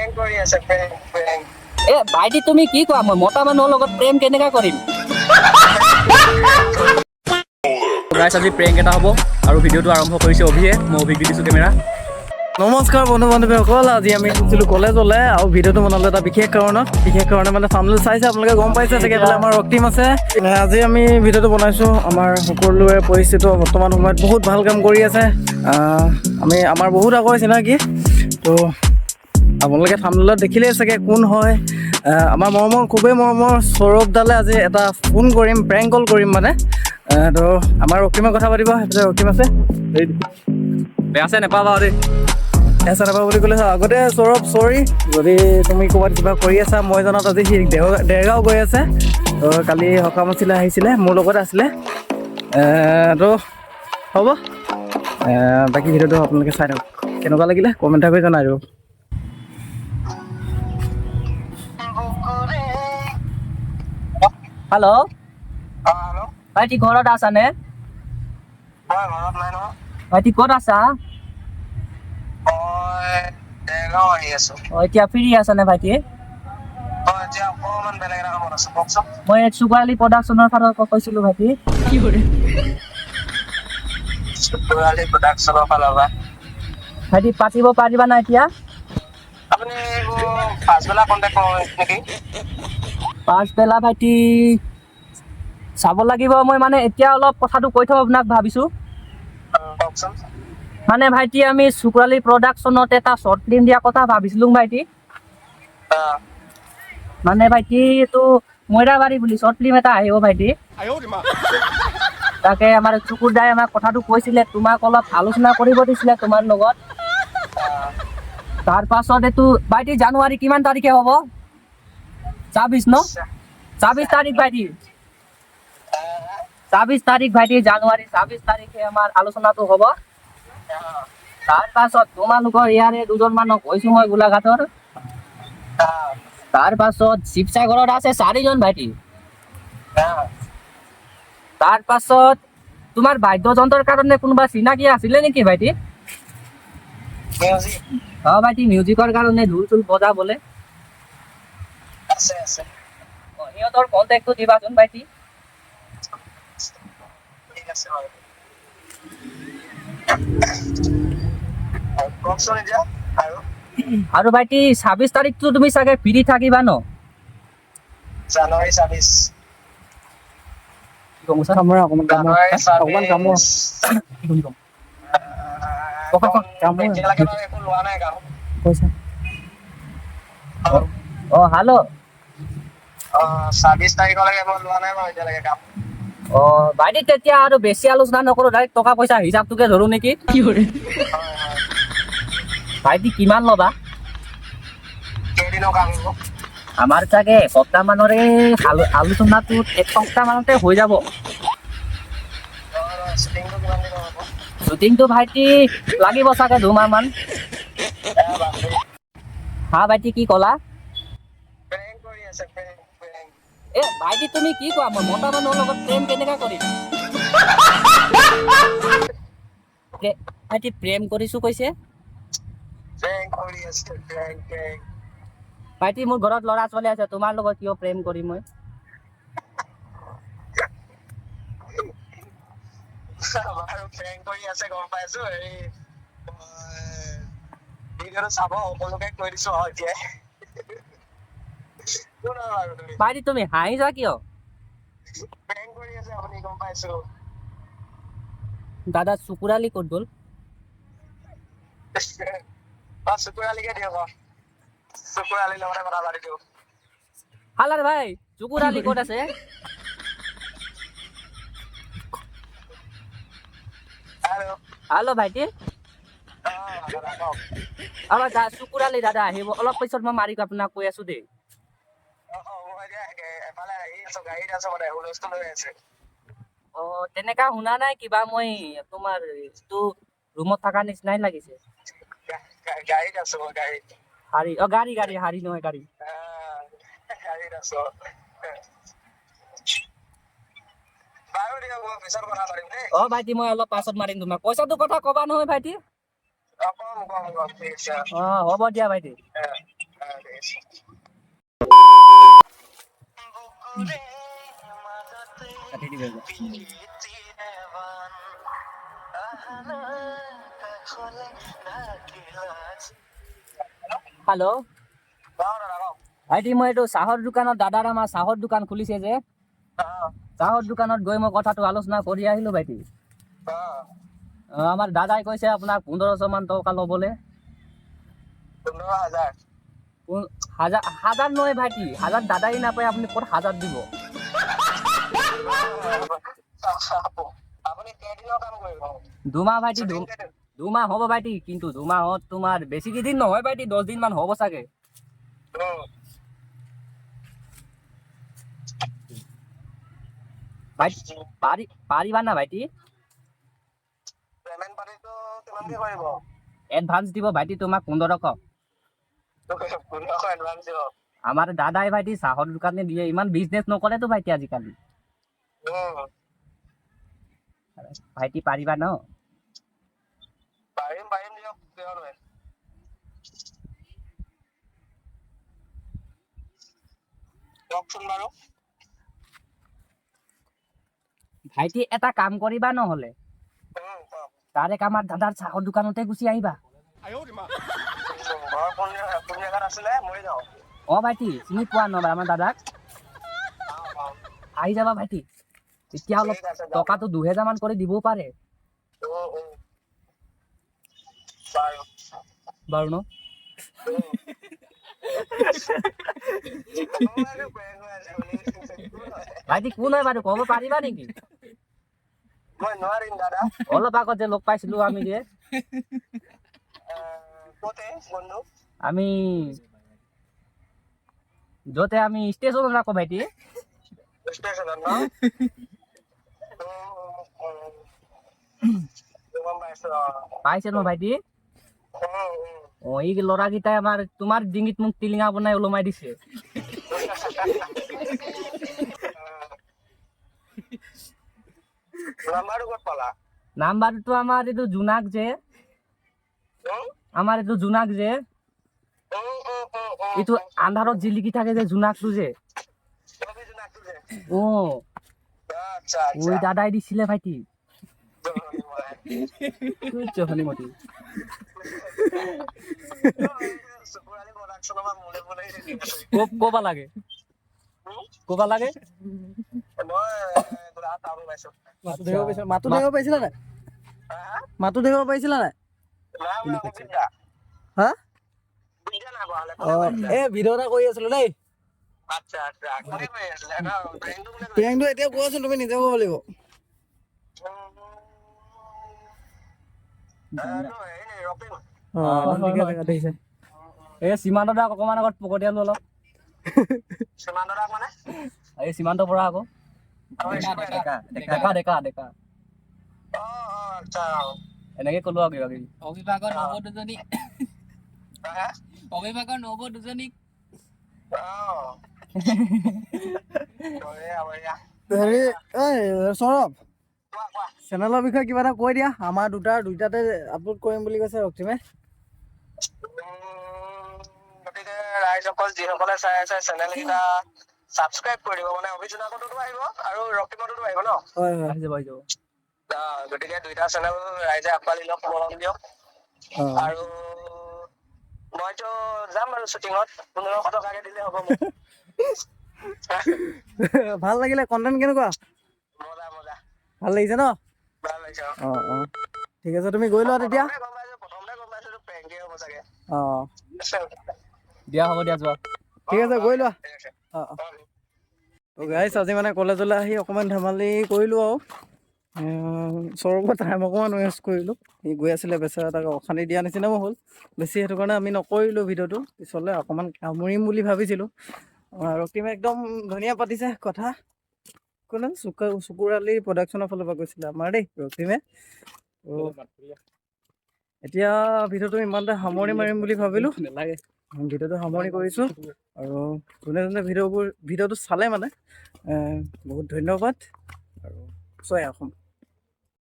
Prank কৰি আছে, prank prank. এ ভাইটি, তুমি কি কোৱা, মই মতা মানুহৰ লগত প্ৰেম কেনেকা কৰিম? গাইছ, আজি প্ৰেংক এটা হ'ব আৰু ভিডিঅ'টো আৰম্ভ কৰিছে অভিয়ে। মই অভিক দি দিছোঁ কেমেৰা। নমস্কাৰ বন্ধু বান্ধৱীসকল, আজি আমি গৈছিলোঁ কলেজলৈ আৰু ভিডিঅ'টো বনালোঁ এটা বিশেষ কাৰণত। বিশেষ কাৰণে মানে থাম্বনেইল চাইছে আপোনালোকে, গম পাইছে চাগে, এইফালে আমাৰ ৰক্তিম আছে। আজি আমি ভিডিঅ'টো বনাইছোঁ, আমাৰ সকলোৰে পৰিচিত, বৰ্তমান সময়ত বহুত ভাল কাম কৰি আছে। আমি আমাৰ বহুত আগৰ চিনাকি। তো আপোনালোকে থাম্বনেইলত দেখিলেই চাগে কোন হয়। আমাৰ মৰমৰ, খুবেই মৰমৰ সৌৰভ দালে আজি এটা ফোন কৰিম, প্ৰেংক কল কৰিম মানে। তো আমাৰ ৰক্তিমে কথা পাতিব, সেইফালে ৰক্তিম আছে। বেয়া চেয়া নাপাবা দেই। বেয়া নাপাব বুলি ক'লে আগতে সৌৰভ, চৰি যদি তুমি ক'ৰবাত কিবা কৰি আছা। মই জনাত আজি সি দেৰগাঁও গৈ আছে। তো কালি সকাম আছিলে, আহিছিলে, মোৰ লগত আছিলে। তো হ'ব, বাকী ভিডিঅ'টো আপোনালোকে চাই থাকক। কেনেকুৱা লাগিলে কমেণ্ট কৰি জনাই দিব। হেল্ল'। অ, হেল্ল'। ভাইটি, ঘৰত আছানে? মই ঘৰত নাই নহয়। ভাইটি, ক'ত আছা? মই দেৰগাঁও আহি আছো। অ, এতিয়া ফ্ৰী আছানে ভাইটি? অ, এতিয়া অকণমান বেলেগ এটা কামত আছো, কওকচোন। মই চুকাৰালি প্ৰডাকশ্যনৰ ফালৰ পৰা কৈছিলো ভাইটি। চুকুৰালি প্ৰডাকশ্যনৰ ফালৰ পৰা? ভাইটি, পাতিব পাৰিবা না এতিয়া? আপুনি মোক পাছবেলা কণ্টেক্ট কৰক নেকি? পাছবেলা ভাইটি চাব লাগিব। মই মানে এতিয়া অলপ কথাটো কৈ থওঁ আপোনাক ভাবিছো। কওকচোন। মানে ভাইটি, আমি চুকুৰালি প্ৰডাকশ্যনত এটা শ্বৰ্ট ফিল্ম দিয়া কথা ভাবিছিলো ভাইটি। মানে ভাইটি, এইটো ময়ৰাবাৰী বুলি শ্বৰ্ট ফিল্ম এটা আহিব ভাইটি। তাকে আমাৰ চুকুৰ দাই আমাক কথাটো কৈছিলে, তোমাক অলপ আলোচনা কৰিব দিছিলে তোমাৰ লগত। তাৰ পাছত এইটো ভাইটি জানুৱাৰী কিমান তাৰিখে হ'ব? 26 ন? 26 তাৰিখ ভাইটি, 26 তাৰিখ ভাইটি, জানুৱাৰী 26 তাৰিখে আমাৰ আলোচনাটো হ'ব। তাৰ পাছত তোমালোকৰ ইয়াৰে দুজন মানুহক কৈছো মই গোলাঘাটৰ। তাৰ পাছত শিৱসাগৰত আছে চাৰিজন ভাইটি। তাৰ পাছত তোমাৰ বাদ্যযন্ত্ৰৰ কাৰণে কোনোবা চিনাকি আছিলে নেকি ভাইটি? মিউজিক? অ ভাইটি, মিউজিকৰ কাৰণে ঢোল চোল বজাবলে। আছে আছে। অ, সিহঁতৰ কণ্টেক্টটো দিবাচোন ভাইটি। ঠিক আছে বাৰু, কওকচোন এতিয়া আৰু। আৰু ভাইটি, 26 তাৰিখটো তুমি চাগে ফ্ৰী থাকিবা ন? জানুৱাৰী 26? কামোৰা অকণমান, কামোৰা। জানুৱাৰী অকণমান কামোৰা। 26। কামোৰা। এতিয়ালৈকে বাৰু একো লোৱা নাই কাম। পইচা। অ, হেল্ল'। অ, 26 তাৰিখলৈকে মই লোৱা নাই বাৰু এতিয়ালৈকে কাম। অ ভাইটি, তেতিয়া আৰু বেছি আলোচনা নকৰো, ডাইৰেক্ট টকা পইচা হিচাপটোকে ধৰো নেকি? হয় হয়। ভাইটি, কিমান ল'বা? কেইদিনৰ কাম হ'ব? আমাৰ চাগে এসপ্তাহ মানৰে আলোচনাটোত এসপ্তাহ মানতে হৈ যাব। শ্বুটিংটো কিমান দিনৰ হ'ব? শ্বুটিংটো ভাইটি লাগিব চাগে 2 মাহ মান। বাপৰে। হা ভাইটি, কি ক'লা? প্ৰেংক কৰি আছে, প্ৰেংক প্ৰেংক। এ ভাইটি, তুমি কি কোৱা, মই মতা মানুহৰ লগত প্ৰেম কেনেকা কৰিম? ভাইটি, প্ৰেম কৰিছো কৈছে। প্ৰেংক কৰি আছে, প্ৰেংক প্ৰেংক। ভাইটি, মোৰ ঘৰত ল'ৰা ছোৱালী আছে, তোমাৰ লগত কিয় প্ৰেম কৰিম মই? বাৰু, প্ৰেংক কৰি আছে গম পাইছো। হেৰি, ভিডিঅ'টো চাব সকলোকে কৈ দিছো আৰু এতিয়াই। কোন হয় বাৰু তুমি? ভাইটি, তুমি হাঁহিছা কিয়? প্ৰেংক কৰি আছে আপুনি, গম পাইছো। দাদা, চুকুৰালি ক'ত গ'ল? অ, চুকুৰ আলিকে দিয়ক। অ, চুকুৰ আলিৰ লগতে কথা পাতি দিওঁ। হালাৰ ভাই, চুকুৰালি ক'ত আছে? হেল্ল'। হেল্ল' ভাইটি। অ দাদা, কওক। আমাৰ চুকুৰালি দাদা আহিব অলপ পিছত, মই মাৰিক আপোনাক কৈ আছো দেই। অ, মই এতিয়া এফালে আহি আছো, গাড়ীত আছো, মানে হুলস্থুল হৈ আছে। অ, তেনেকা শুনা নাই কিবা, মই তোমাৰ এইটো ৰুমত থকা নিচিনাই লাগিছে। গাড়ীত আছো মই, গাড়ীত। শাৰী, অ গাড়ী, গাড়ী, শাৰী নহয়, গাড়ী। আহ, গাড়ীত আছো বাৰু। দিয়ক, মই পিছত কথা পাতিম দেই। অ ভাইটি, মই অলপ পাছত মাৰিম তোমাক। পইচাটোৰ কথা কবা নহয় ভাইটি। অ, কম কম কম, ঠিক আছে। অ, হ'ব দিয়া ভাইটি। অ, অ। দিব এইবাৰ। পিৰিতিৰে বান আহানা কাষলে ঢাকিলা। হেল্ল'। কওক দাদা, কওক। ভাইটি, মই এইটো চাহৰ দোকানত, দাদাৰ আমাৰ চাহৰ দোকান খুলিছে যে, চাহৰ দোকানত গৈ মই কথাটো আলোচনা কৰি আহিলো ভাইটি। আমাৰ দাদাই কৈছে আপোনাক 1500 মান টকা ল'বলৈ। 15,000? হাজাৰ হাজাৰ নহয় ভাইটি, হাজাৰ দাদাই নাপায়, আপুনি ক'ত হাজাৰ দিব? আপুনি কেইদিনৰ কাম কৰিব? 2 মাহ ভাইটি, 2 মাহ হ'ব ভাইটি। কিন্তু 2 মাহত তোমাৰ বেছি কেইদিন নহয় ভাইটি, 10 দিন মান হ'ব চাগে। ভাইটি, পাৰিবা না ভাইটি? পেমেণ্ট পাতিটো কিমানকে কৰিব? এডভান্স দিব ভাইটি তোমাক 1500। 1500 এডভান্স দিব? আমাৰ দাদাই ভাইটি চাহৰ দোকানে দিয়ে, ইমান বিজনেছ নকৰেতো ভাইটি আজিকালি। ভাইটি, পাৰিবা ন? পাৰিম, পাৰিম দিয়ক, কিয় নোৱাৰিম। কওকচোন বাৰু। ভাইটি, এটা কাম কৰিবা নহ'লে। কওক। ডাইৰেক্ট আমাৰ দাদাৰ চাহৰ দোকানতে গুচি আহিবা। ঘৰ কোন জেগাত আছিলে? মই যাওঁ। অ ভাইটি, চিনি পোৱা ন আমাৰ দাদাক? পাওঁ। আহি যাবা ভাইটি, তেতিয়া অলপ ঠিক আছে, যাম। টকাটো 2000 মান কৰি দিবও পাৰে। বাৰু। বাৰু ন? ভাইটি, কোন হয় বাৰু ক'ব পাৰিবা নেকি? মই নোৱাৰিম দাদা। অলপ আগত যে লগ পাইছিলো আমি যে। ক'তে বন্ধু? আমি য'তে আমি ষ্টেচনত থাকো ভাইটি। ষ্টেচনত ন? গম পাইছো, অ। পাইছে ন ভাইটি? উম। অ, এই ল'ৰাকেইটাই আমাৰ তোমাৰ ডিঙিত মোক টিলিঙা বনাই ওলমাই দিছে। নাম্বাৰটো ক'ত পালা? নাম্বাৰটো আমাৰ এইটো জোনাক যে, আমাৰ এইটো জোনাক যে, এইটো আন্ধাৰত জিলিকি থাকে যে জোনাকটো যে। ৰবি জোনাকটো যে? অ। আচ্ছা। ওই আচ্ছা। দাদাই দিছিলে ভাইটি। জহনিমতী। চকুৰালি প্ৰডাকশ্যনৰ পৰা মোলে মোলে। ক'বা লাগে, ক'বা লাগে। মই গোলাঘাট টাউন পাইছো। মাতো ধৰিব পাৰিছা? মাতো ধৰিব পাৰিছিলা নাই? মাতো ধৰিব পাৰিছিলা নাই? নাই মই বিদ্যা। হা? বিদ্যা নাই পোৱা হ'লে। অ, এই ভিডিঅ' এটা কৰি আছিলো দেই। আচ্ছা, কোনে কৰি আছিলে ন? ব্ৰেইনটো কোনে কৰি প্ৰেংকটো এতিয়া কোৱাচোন, তুমি নিজে ক'ব লাগিব। হেৰি ৰক্তিম। অ, একদম ঠিকে জেগাত আহিছে। এই সীমান্ত দাক অকণমান আগত পকতীয়ালো অলপ। সীমান্ত দাক মানে? এই সীমান্ত পৰা আকৌ। ডেকা। ডেকা, ডেকা, ডেকা। অ অ আচ্ছা। এনেকে ক'লো আৰু কিবা কিবি। অভিভাৱকৰ নবৌ দুজনী। হা? অভিভাৱকৰ নবৌ দুজনীক। অ, বঢ়িয়া বঢ়িয়া। হেৰি, এই সৌৰভ। কোৱা, কোৱা। চেনেলৰ বিষয়ে কিবা এটা কৈ দিয়া। আমাৰ দুটাৰ দুইটাতে আপলোড কৰিম বুলি কৈছে ৰক্তিমে। গতিকে ৰাইজসকল, যিসকলে চাই আছে, চেনেল কেইটা ছাবস্ক্ৰাইব কৰি দিব। মানে অভিযোনাকতো আহিব আৰু ৰক্তিমতো আহিব ন? হয়। আহি যাব, আহি যাব। গতিকে দুইটা চেনেল ৰাইজে আঁকোৱালি লওক, মৰম দিয়ক। আৰু মইতো যাম বাৰু শ্বুটিঙত, 1500 টকাকে দিলে হ'ব মোক। ভাল লাগিলে কণ্টেণ্ট কেনেকুৱা? মজা মজা। ভাল লাগিছে ন? ভাল লাগিছে, অ। অ, ঠিক আছে, তুমি গৈ লোৱা তেতিয়া। প্ৰথমতে গম পাইছো, প্ৰথমতে গম পাইছো এইটো প্ৰেংকে হ'ব চাগে। অ। দিয়া, হ'ব দিয়া, যোৱা। ঠিক আছে, গৈ লোৱা। ঠিক আছে। অ। তো গাইছ, আজি মানে কলেজলৈ আহি অকণমান ধেমালি কৰিলোঁ আৰু সৌৰভৰ টাইম অকণমান ৱেষ্ট কৰিলোঁ। সি গৈ আছিলে বেচেৰা, তাক অশান্তি দিয়া নিচিনাও হ'ল বেছি, সেইটো কাৰণে আমি নকৰিলোঁ ভিডিঅ'টো। পিছলৈ অকণমান কামুৰিম বুলি ভাবিছিলোঁ। ৰক্তিমে একদম ধুনীয়া পাতিছে কথা। কোনে চুকুৰালি প্ৰডাকশ্যনৰ ফালৰ পৰা কৈছিলে আমাৰ দেই ৰক্তিমে। তো এতিয়া ভিডিঅ'টো ইমানতে সামৰণি মাৰিম বুলি ভাবিলোঁ। নালাগে। ভিডিঅ'টো সামৰণি কৰিছোঁ আৰু যোনে যোনে ভিডিঅ'টো চালে মানে বহুত ধন্যবাদ আৰু জয় অসম।